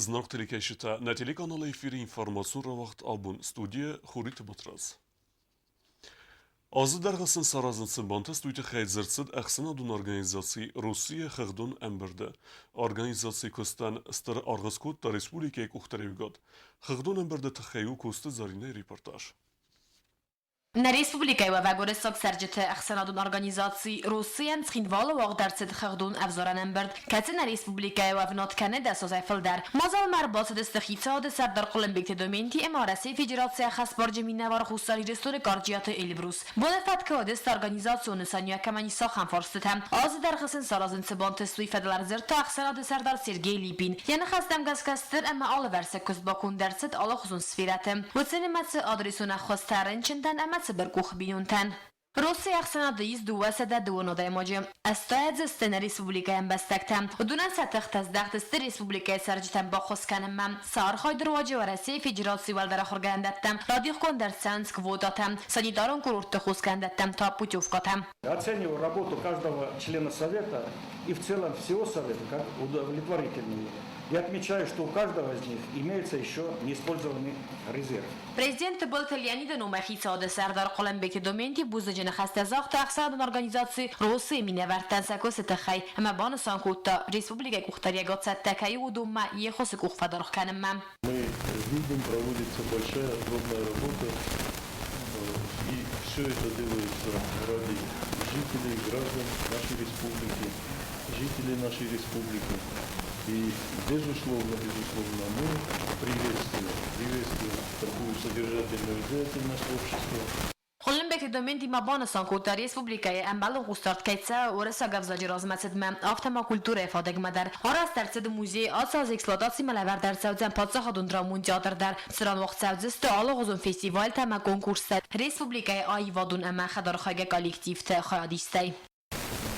Зынаргъ телекӕсджытӕ, нӕ телеканалы эфиры информацион рауагъд абон студийӕ Хуриты Батрадз. Азы дӕргъы сын саразын цы бантыст, уый тыххӕй дзырд цыд ӕхсӕнадон организаци «Россия» хыгъдон ӕмбырды. Организацийы куыстӕн стыр аргъ скодта республикӕйы къухдариуӕгад. Хыгъдон ӕмбырды тыххӕй у Коцты Зӕринӕйы репортаж. Нӕ республикӕйы уӕвӕг уырыссаг цӕрджыты ӕхсӕнадон организаци «Российӕн» Цхинвалы уагъд ӕрцыд хыгъдон ӕвзарӕн ӕмбырд, кӕцы нӕ республикӕйы уӕвынад кӕны дӕсазӕй фылдӕр. Мадзалмӕ ӕрбацыдысты хицауады сӕрдар Хъуылымбегты Доменти ӕмӕ Уӕрӕсейы Федерацийы ӕххӕстбарджын минӕвар Хуссар Ирыстоны Къарджиаты Эльбрус. Боны фӕткы уыдысты организацион нысаниуӕг кӕмӕн ис, ахӕм фарстытӕ. Азы дӕргъы сын саразын цы бантыст, уый фӕдыл ӕрдзырдта ӕхсӕнады сӕрдар Сергей Липин. Йӕ ныхӕстӕм гӕсгӕ стыр ӕмӕ алывӕрсыг куыст баконд ӕрцыд алыхуызон сферӕты, уыцы нымӕцы адресон ӕххуыстӕ рынчынтӕн ӕмӕ цыбыркъух бинонтӕн. Российы ӕхсӕнады ис 202 адӕймаджы. Ӕстайӕдзы сты нӕ республикӕйы ӕмбӕстӕгтӕ. Уыдонӕн сӕ тыхтӕ здӕхт сты республикӕйы цӕрджытӕн баххуыс кӕнынмӕ. Сӕ архайды руаджы Уӕрӕсейы Федерацийы уӕлдӕр ахуыргӕнӕндӕттӕм радихгонд ӕрцӕуынц квотатӕ, санитарон курортты хосгӕнӕндӕттӕм та путевкӕтӕ. Оцениваю работу каждого члена Совета и в целом всего Совета как удовлетворительную. Я отмечаю, что у каждого из них имеется еще неиспользованный резерв. Президент Тыбылты Леониды номӕй хицауады сӕрдар Хъуылымбегты Доменти бузныджы ныхӕстӕ загъта ӕхсӕнадон организаци «Россы» минӕвӕрттӕн сӕ куысты тыххӕй ӕмӕ банысан кодта, республикӕйы къухдариуӕгад цӕттӕ кӕй у уыдонмӕ йе ххуысы къух фӕдаргъ кӕнынмӕ. Мы видим, проводится большая, огромная работа, и все это делается ради жителей, граждан нашей республики, жителей нашей республики. И, безусловно, безусловно, мы приветствуем, приветствуем такую содержательную деятельность общества. Хъуылымбегты Доментимӕ банысан кодта республикӕйы ӕмбӕлон хъусдард кӕй цӕуы уырыссаг ӕвзаджы размӕцыдмӕ, афтӕ ма культурӕйы фадыгмӕ дӕр. Арӕзт ӕрцыд музей, ацы аз эксплуатацимӕ лӕвӕрд ӕрцӕудзӕн паддзахадон драмон театр дӕр, цыран уагъд цӕудзысты алыгъуызон фестивальтӕ ӕмӕ конкурстӕ республикӕйы аивадон ӕмӕ хӕдархайгӕ коллективты хайадистӕй.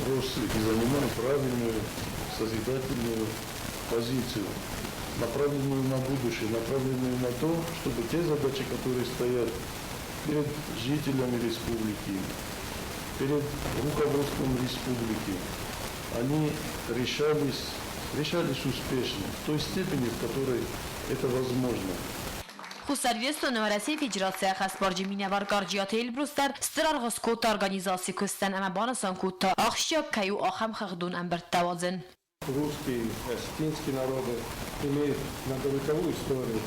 Россы и занимает правильную созидательную позицию, направленную на будущее, направленную на то, чтобы те задачи, которые стоят перед жителями республики, перед руководством республики, они решались, решались успешно, в той степени, в которой это возможно. Хуссар Ирыстоны Уӕрӕсейы Федерацийы ӕххӕстбарджын минӕвар Къарджиаты Эльбрус дӕр стыр аргъ скодта организацийы куыстӕн ӕмӕ банысан кодта, ахсджиаг кӕй у ахӕм хыгъдон ӕмбырдтӕ уадзын. Русские и осетинские народы имеют многовековую историю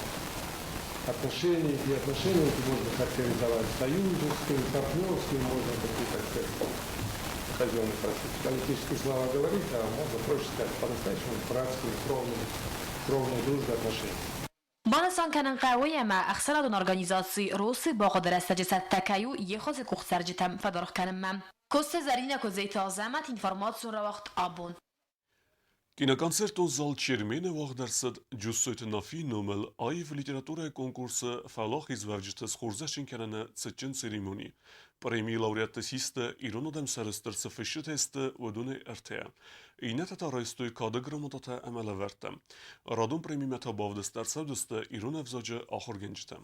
отношений, и отношения эти можно характеризовать союзническими, партнерскими, можно такие, так сказать, казенные, простите, политические слова говорить, а можно проще сказать, по-настоящему братские, кровные, кровные дружбы отношения. Банысан кӕнын хъӕуы ӕмӕ ӕхсӕнадон организаци «Росы» бахъуыды рӕстӕджы цӕттӕ кӕй у йе ххуысы къухцӕрджытӕм фӕдаргъ кӕнынмӕ. Коцты Зӕринӕ Куыдзеты Азӕмӕт информацион рауагъд абон. Киноконцертон зал Чермен-ы уагъд ӕрцыд Джуссойты Нафийы номыл аив литературӕйы конкурсы фӕуӕлахизуӕвджыты схорзӕхджын кӕныны цытджын церемони. Премийы лауреатты систы ирон адӕм сӕрыстыр цы фысджытӕ сты, уыдонӕй ӕртӕ. Иннӕтӕ та райстой кады грамотатӕ ӕмӕ лӕвӕрттӕ. Радон премимӕ та бавдыст ӕрцӕудзысты ирон ӕвзаджы ахуыргӕнджытӕ.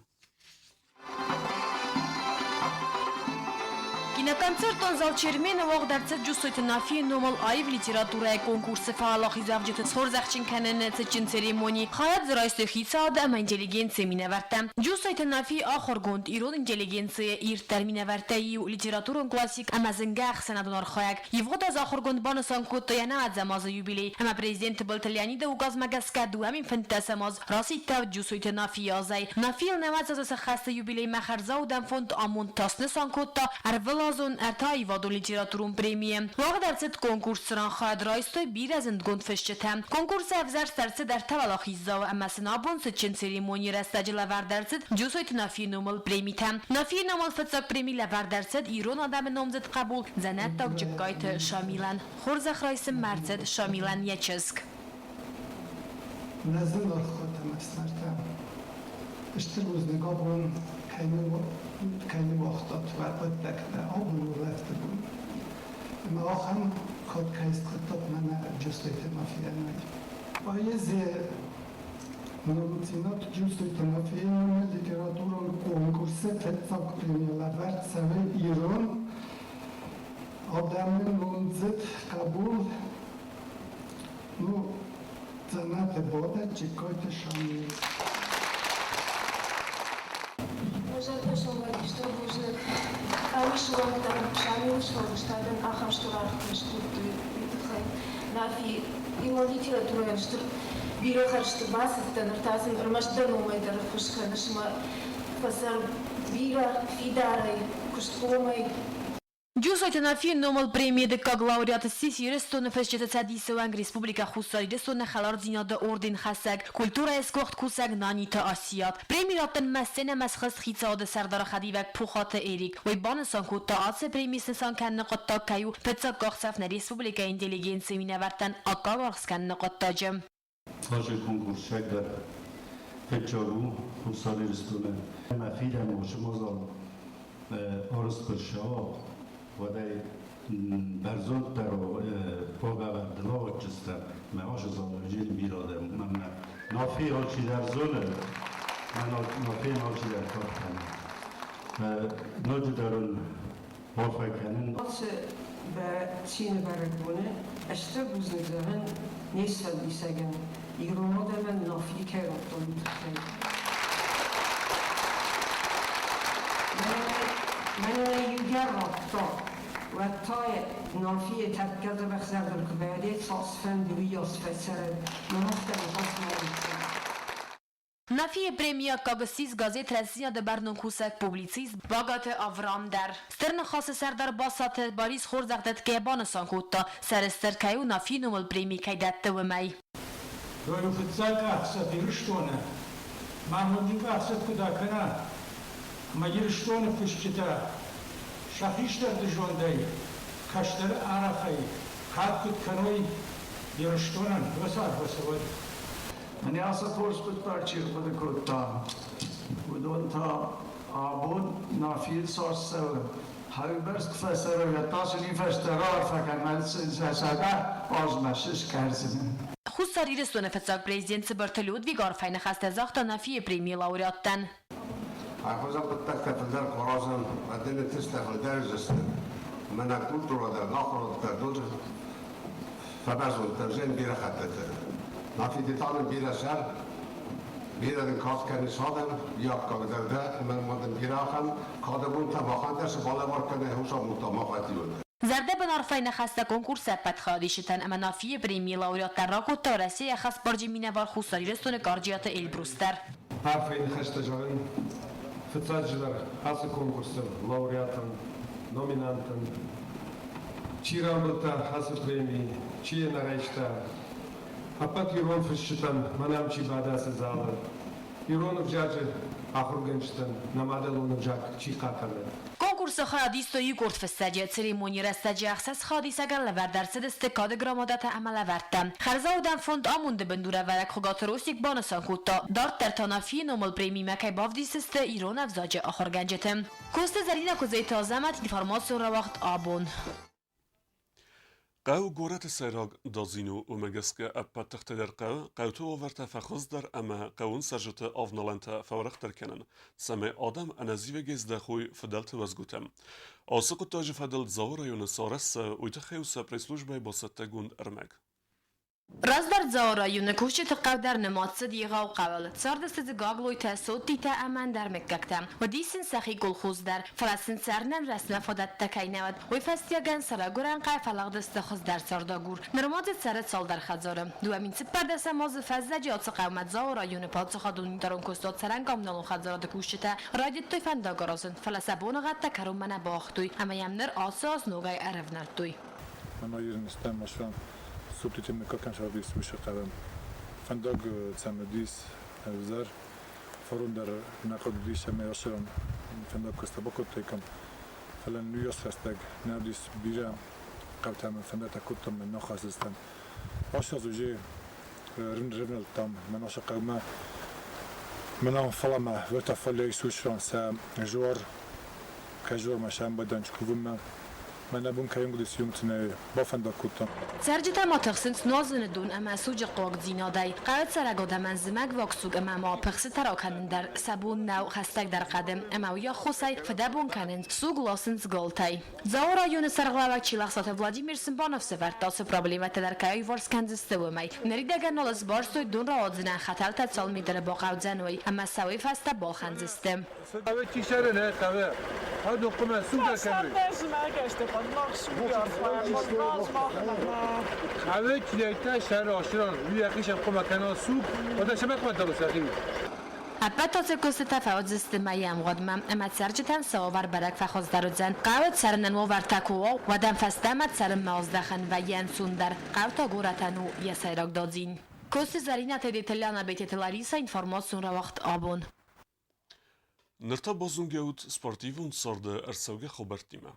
Киноконцертон зал Чермен-ы уагъд ӕрцыд Джусойты Нафийы номыл аив литературӕйы конкурсы фӕуӕлахизуӕвджыты схорзӕхджын кӕныны цытджын церемони. Хайад дзы райстой хицауады ӕмӕ интеллигенцийы минӕвӕрттӕ. Джусойты Нафи ахуыргонд ирон интеллигенцийы ирддӕр минӕвӕрттӕй иу, литературон классик ӕмӕ зынгӕ ӕхсӕнадон архайӕг. Ивгъуыд аз ахуыргонд банысан кодта йӕ нӕадзӕм азы юбилей ӕмӕ президент Тыбылты Леониды указмӕ гӕсгӕ 2015 аз расидта Джусойты Нафийы азӕй. Нафийыл нӕуӕдз азы сӕххӕсты юбилеймӕ хӕрзаудӕн фонд Амонд та снысан кодта ӕрвылазон ӕртӕ аивадон литературон премийы. Уагъд ӕрцыд конкурс, цыран хайад райстой бирӕ зындгонд фысджытӕ. Конкурсы ӕвзӕрст ӕрцыд ӕртӕ уӕлахиздзауы ӕмӕ сын абон цытджын церемонийы рӕстӕджы лӕвӕрд ӕрцыд Джусойты Нафийы номыл премитӕ. Нафийы номыл фыццаг преми лӕвӕрд ӕрцыд ирон адӕмы номдзыд хъӕбул дзӕнӕттаг Джыккайты Шамилӕн. Хорзӕх райсынмӕ ӕрцыд Шамилӕн йӕ чызг. Нӕ зынаргъ хотӕ ӕмӕ ӕфсымӕртӕ, стыр бузныг абон кӕй ныууагътат уӕ хъуыддӕгтӕ абон улӕфты бон. Ӕмӕ ахӕм кад кӕй схуыдтат мӕнӕ Джусойты Нафианӕй. Поэзийы номдзинад Джусойты Нафианы литературон конкурсы фыццаг преми лӕвӕрд цӕуы ирон адӕмы номдзыд хъӕбул, ну, Дзӕнӕты бадӕд Джыккайты Шамил. Мӕ зӕрдӕ сӕмбӕлди стыр бузныг къамисы уӕнгтӕн, Шамилы сфӕлдыстадӕн ахӕм стыр аргъ кӕй скодтой, уый тыххӕй. Нафи, ирон литературӕйӕн стыр бирӕ хӕрзты бацыдтӕ, ныр та сын ӕрмӕст дӕ номӕй дӕр ӕххуыс кӕныс ӕмӕ фӕцӕр бирӕ, фидарӕй, куыстхъомӕй. Джусойты Нафийы номыл премийы дыккаг лауреат ссис Ирыстоны Фысджыты цӕдисы уӕнг Республикӕ Хуссар Ирыстоны Хӕлардзинады орденхӕссӕг, культурӕйы сгуыхт кусӕг Наниты Асиат. Преми раттынмӕ сценӕмӕ схызт хицауады сӕрдары хӕдивӕг Пухаты Эрик. Уый банысан кодта, ацы преми снысан кӕныны хъуыддаг кӕй у фыццаг къахдзӕф нӕ республикӕйы интеллигенцийы минӕвӕрттӕн аккаг аргъ скӕныны хъуыддаджы. Фаджы конкурс дӕр фыццаг у Хуссар Ирыстоны. Ӕмӕ фидӕны уыцы мадзал арӕзт куы ссӕуа, уӕд ӕй бӕрзонддӕр уагӕвӕрды лӕвӕрдджытӕ мӕ ашы залы зин бирӕ адӕм мӕ Нафи алчидӕр зоны, мӕ Нафийӕн алчидӕр кад кӕны. Ноджыдӕр ын арфӕ кӕнын. Ацы цины бӕрӕгбоны стыр бузныг зӕгъын не сфӕлдисӕгӕн, ирон адӕмӕн Нафи кӕй радта, уый тыххӕй. Мӕнӕ иугӕр радта, уӕд та Нафийы тӕккӕ дзӕбӕх зӕрдыл куы бадет, цасфӕнды уыйас фӕцӕрӕд, мӕн афтӕ ныхасмӕ Нафийы премийы аккаг ссис газет Рӕстдзинад-ы бӕрнон кусӕг, публицист Багаты Аврам дӕр. Стыр Ныхасы сӕрдар Басаты Барис хорзӕхдӕтгӕйӕ банысан кодта, сӕрыстыр кӕй у Нафийы номыл преми кӕй дӕтты, уымӕй. Районы фыццаг къахдзӕф Ирыстоны ма ноджы къахдзӕф куыд акӕна, ӕмӕ Ирыстоны фысджытӕ сӕ хистӕрты зондӕй, кӕстӕры арӕхӕй кад куыд кӕной Ирыстонӕн, уыцы арфӕ цӕуӕд. Мӕнӕ ацы хорз хъуыддаг чи рхъуыды кодта, уыдон та абон Нафийы цас цӕуы, хӕрбӕрц куы фӕцӕрой, уӕд та сын уый фӕстӕ раарфӕ кӕнӕм сӕдӕ азмӕ сыскӕрдзынӕн. Хуссар Ирыстоны фыццаг президент Цыбырты Людвиг арфӕйы ныхӕстӕ загъта Нафийы премийы лауреаттӕн. Ахуырдзау хъуыддӕгтӕ фылдӕр куы аразӕм, адӕмы тыстӕ фылдӕр уыдзысты, ӕмӕ нӕ культурӕ дӕр, нӕ ахуырад дӕр ноджы фӕбӕрзонддӕр уыдзӕн бирӕ хӕттыты. Нафи деталын бирӕ сӕр, бирӕ дын кад кӕныс адӕм, йӕ аккаг дӕр дӕ, ӕмӕ ма дын бирӕ ахӕм кады бонтӕ махӕн дӕр цы балӕвар кӕнай, хусамудта махӕти уӕд. Зӕрдӕбын арфӕйы ныхӕстӕ конкурсы ӕппӕт хайадисджытӕн ӕмӕ Нафийы премийы лауреаттӕн ракодта Уӕрӕсейы ӕххӕстбарджын минӕвар Хуссар Ирыстоны Къарджиаты Эльбрус дӕр. Арфӕйы ныхӕстӕ зӕгъын фыццаджыдӕр ацы конкурсы лауреатӕн, номинантӕн. Чи рамбылдта ацы преми, чи йӕ нӕ райста, ӕппӕт ирон фысджытӕн, мӕнӕм чи бады ацы залы, ирон ӕвзаджы ахуыргӕнджытӕн нӕ мадӕлон ӕвзаг чи хъахъхъӕны. Конкурсы хайад истой иу къорд фыссӕджы. Церемонийы рӕстӕджы ӕхсӕз хайадисӕгӕн лӕвӕрд ӕрцыдысты кады грамотатӕ ӕмӕ лӕвӕрттӕ. Хӕрзаудӕн фонд Амонды бындурӕвӕрӕг Хуыгаты Ростик банысан кодта, дарддӕр та Нафийы номыл премимӕ кӕй бавдисдзысты ирон ӕвзаджы ахуыргӕнджыты. Коцты Зӕринӕ Куыдзойты Азӕмӕт информацион рауагъд абон. Хъӕу горӕты сӕйраг дадзин у, уымӕ гӕсгӕ ӕппӕт тыхтӕ дӕр хъӕуы хъӕуты уавӕртӕ фӕхуыздӕр ӕмӕ хъӕуын цӕрджыты авналӕнтӕ фӕуӕрӕхдӕр кӕнын, цӕмӕй адӕм ӕнӕзивӕгӕй здӕхой фыдӕлты уӕзгуытӕм. Ацы хъуыддаджы фӕдыл Дзауы районы цы арӕзт цӕуы, уый тыххӕй у сӕ пресс-службӕйы бацӕттӕгонд ӕрмӕг. Раздӕр Дзауы районы кусджыты хъӕу дӕр нымад цыд егъау хъӕуыл. Цардысты дзы Гаглойтӕ, Соттитӕ ӕмӕ ӕндӕр мыггӕгтӕ. Уыдис сын сӕхи колхоз дӕр, фӕлӕ сын цӕрынӕн рӕстмӕ фадӕттӕ кӕй нӕ уыд, уый фӕстиуӕгӕн сӕ райгуырӕн къай фӕлыгъдысты хуыздӕр цардагур. Нырма дзы цӕры цалдӕр хӕдзары. 2014 азы фӕззӕджы ацы хъӕумӕ Дзауы районы паддзахадон унитарон куыстуат цӕрӕн коммуналон хӕдзарады кусджытӕ райдыдтой фӕндаг аразын, фӕлӕ сӕ боныгъӕдтӕ кӕронмӕ нӕ бауагътой ӕмӕ йӕм ныр ацы аз ногӕй ӕрӕвнӕлдтой. Ӕмӕ ирныстӕм машинӕ субтитры кӕнсардис уышы хъӕуӕн. Фӕндаг цӕмыдис ӕвзӕр, фарон дӕр нӕ хъуыдис ӕмӕ ацы фӕндаг куыста бакодтаиккам. Фӕлӕ нуйас рӕстӕг нӕ уыдис бирӕ хъӕутӕм фӕндӕгтӕ кодтам ӕмӕ нӕ хӕцыдыстӕм. Ацы аз уже рывнӕлдтам мӕн ацы хъӕумӕ. Мӕнӕн фӕлӕ вӕртӕ фӕллӕй сусран сӕ жуар, кӕжуармӕ сӕмбӕдӕн кувынмӕ. Мӕнӕ бон кӕй уыдис иумтынӕй бафӕндаг кодтам. Цӕрджытӕ ма тыхсынц нуазыны дон ӕмӕ суджы хъуагдзинадӕй. Хъӕуы цӕрӕг адӕмӕн зымӕгваг суг ӕмӕ ма пыхсытӕ ракӕнын дӕр сӕ бон нӕу хӕстӕгдӕр хъӕды, ӕмӕ уый аххосӕй фыдӕбон кӕнынц, суг ласынц галтӕй. Дзауы районы сӕргълӕууӕг Чилӕхсаты Владимир сын баныфсӕвӕрдта, цы проблемӕтӕ дӕр кӕй аиуварс кӕндзысты, уымӕй. Ныридӕгӕн нал сбарстой дон рауадзынӕн хӕтӕлтӕ цал метры бахъӕудзӕн, уый, ӕмӕ сӕ уый фӕстӕ балхӕндзысты. Ӕппӕт ацы куыстытӕ фӕуыдзысты мӕйы ӕмгъуыдмӕ, ӕмӕ цӕрджытӕн сӕ уавӕр бӕрӕг фӕхуыздӕр уыдзӕн. Хъӕуы цӕрынӕн уавӕртӕ куы уа, уӕд ӕм фӕстӕмӕ цӕрынмӕ аздӕхӕн вӕййы ӕнцондӕр. Хъӕу та горӕтӕн у йӕ сӕйраг дадзин. Коцты Зӕринӕ, Тедеты Лиана, Бететы Ларисӕ, информацион рауагъд абон. Ныр та базонгӕ ут спортивон царды ӕрцӕугӕ хабӕрттимӕ.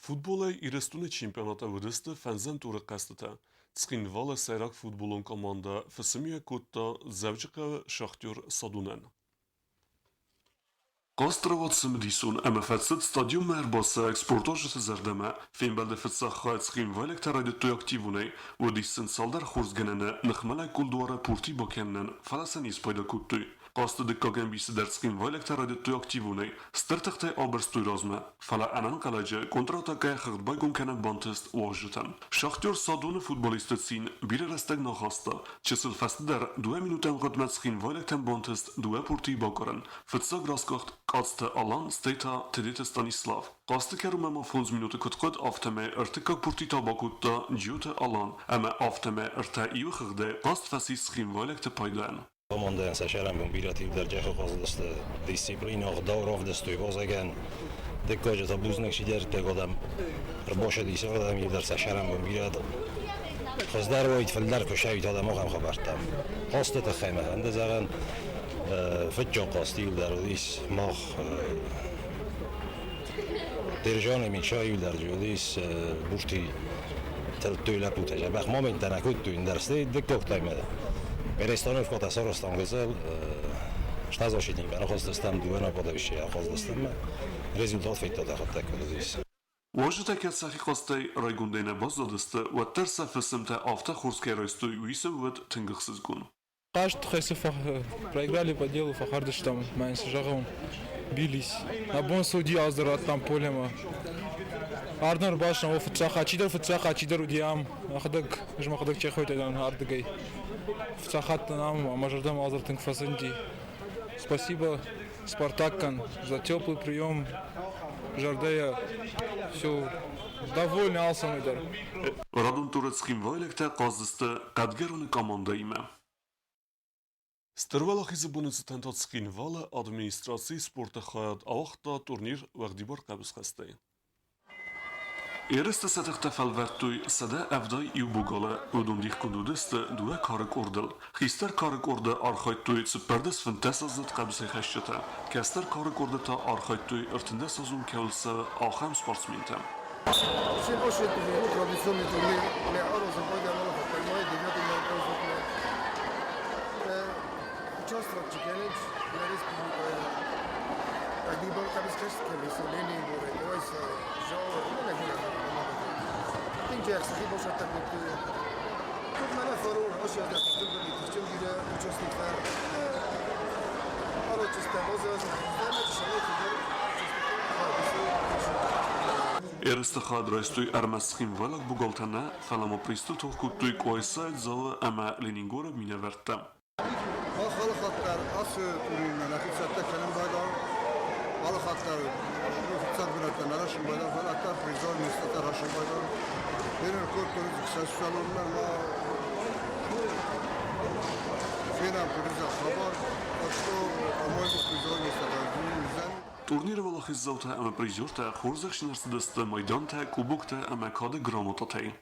Футболӕй Ирыстоны чемпионаты уыдысты фӕндзӕм туры хъӕзтытӕ. Цхинвалы сӕйраг футболон командӕ фысымиуӕг кодта Дзӕуджыхъӕуы шахтер Садунӕн. Хъазт цымыдисон ӕмӕ фӕцыд стадионмӕ ӕрбацӕуӕг спортуарзджыты зӕрдӕмӕ. Фембӕлды фыццаг хай цхинвайлӕгтӕ райдыдтой активонӕй. Уыдис сын цалдӕр хорзгӕнӕны ныхмӕлӕг кулдуары пурти бакӕнынӕн, фӕлӕ сӕ не спайда кодтой. Хъазты дыккаг ӕмбисы дӕр цхинвайлӕгтӕ райдыдтой активонӕй, стыр тыхтӕй абырстой размӕ, фӕлӕ ӕнӕнхъӕлӕджы контратакӕйы хыгъд байгом кӕнын бантыст уазджытӕн. Шахтер Садоны футболистты цин бирӕ рӕстӕг нӕ хаста. Чысыл фӕстӕдӕр дыууӕ минуты ӕмгъуыдмӕ цхинвайлӕгтӕн бантыст дыууӕ пуртийы бакъуырын. Фыццаг раскъахт Къадзты Алан, стӕй та Тедеты Станислав. Хъазты кӕронмӕ ма фондз минуты куыд хъуыд, афтӕмӕй ӕртыккаг пурти та бакодта Джиоты Алан ӕмӕ афтӕмӕй ӕртӕ иуы хыгъдӕй хъазт фӕцис цхинвайлӕгты пайдайӕн. Командӕйӕн сӕ сӕрӕнбон бирӕтӕ иудӕрджӕхы хъазыдысты дисциплинӕ, ӕгъдау равдыстой базӕгӕн. Дыккаджы та бузныг сидӕрттаг адӕм ӕрбацыдис адӕм иудӕр сӕ сӕрӕнбон бирӕ хуыздӕр уаид, фылдӕр куы сӕуит адӕм ахӕм хабӕрттӕм. Хъазты тыххӕй мӕ фӕнды зӕгъын, фыццаг хъазт иудӕр уыдис мах Держаны Миша иудӕрджы уыдис бурти тылдтой лӕппутӕ дзӕбӕх моменттӕ нӕ кодтой ӕндӕр стӕй дыккаг таймы перестановкӕтӕ сарӕзтам гыццыл стазошитник ӕрхӕсдзыстӕм дыууӕ нападающий ӕрхӕсдзыстӕм результат федта дӕхӕдӕг куыд уыдис. Уазджытӕ кӕд сӕхи хъазтӕй райгондӕй нӕ баззадысты, уӕддӕр сӕ фысымтӕ афтӕ хорз кӕй райстой, уый сын уӕд тынг ӕхсызгон. Хъазт хӕсы проиграли по делу, фӕхӕрдыстӕм, мӕ цы зӕгъон, бились. Абон судьи аздӕр радтам полемӕ. Ардӕм ӕрбацыдтам, о фыццаг хатт, чидӕр фыццаг хатт, чидӕр уыди ам, мӕхӕдӕг, ӕз мӕхӕдӕг Чехойтӕ дӕн ардыгӕй. Фыццаг хатт дӕн ам, мӕ зӕрдӕмӕ аздӕр тынг фӕзынди. Спасибо Спартаккӕн за теплый прием, зӕрдӕйӕ все довольны алцӕмӕй дӕр. Радон туры цхинвайлӕгтӕ хъаздзысты Хъӕдгӕроны командӕимӕ. Стыр Уӕлахизы боны цытӕн та Цхинвалы администрацийы спорты хайад ауагъта турнир уӕгъдибар хъӕбысхӕстӕй. Ерысты сӕ тыхтӕ фӕлвӕрдтой 171 богалы, уыдон дихгонд уыдысты дыууӕ кары къордыл. Хистӕр кары къорды архайдтой 14 15-аздзыд хъӕбысӕйхӕсджытӕ, кӕстӕр кары къорды та архайдтой 13-азон кӕуыл цӕуы, ахӕм спортсментӕ. Традиционный турнир Участвовать челлендж на республика Ерысты хӕд райстой ӕрмӕст цхинвайлаг богалтӕ нӕ, фӕлӕ ма призты тох кодтой Къуайсайы, Дзауы ӕмӕ Ленингоры минӕвӕрттӕ. Мах алы хатт дӕр ацы турнирмӕ нӕхи цӕттӕ кӕнӕм байдал. Алы хатт дӕр фыццаг бынӕттӕ нӕ райсын байдал, фӕлӕ та призон местӕтӕ райсын байдал. Тренер кодтой сӕ ма фенӕм приза хабар, так что, по-моему, призон местӕтӕ уыдзӕн. Турниры уӕлахиздзаутӕ ӕмӕ призертӕ хорзӕхджын ӕрцыдысты майдантӕ, кубоктӕ ӕмӕ кады грамотатӕй.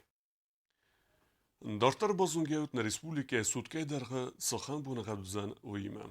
Дарддӕр базонгӕ нӕ республикӕйы суткӕйы дӕргъы цахӕм боныгъӕд уыдзӕн, уыимӕ.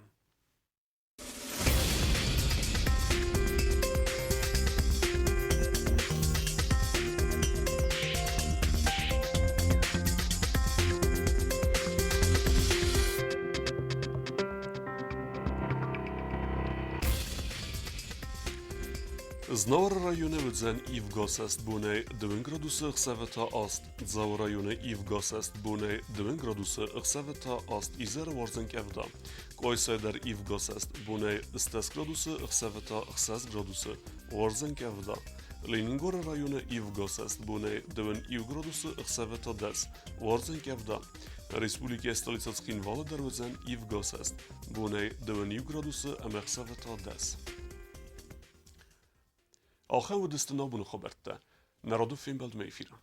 Знауыры районы уыдзӕн ивгӕсӕст бонӕй дыууын градусы, ӕхсӕвы та аст. Дзауы районы ивгӕсӕст бонӕй дыууын градусы, ӕхсӕвы та аст. Изӕры уардзӕн къӕвда. Къуайсайы дӕр ивгӕсӕст бонӕй 10 градусы, ӕхсӕвы та 6 градусы, уардзӕн къӕвда. Ленингоры районы ивгӕсӕст бонӕй дыууын иу градусы, ӕхсӕвы та дӕс, уардзӕн къӕвда. Республикӕйы столицӕ Цхинвалы дӕр уыдзӕн ивгӕсӕст бонӕй дыууын иу градусы ӕмӕ ӕхсӕвы та дӕс. Ахӕм уыдысты нӕ абоны хабӕрттӕ. Нӕ рады фембӕлдмӕ эфиры.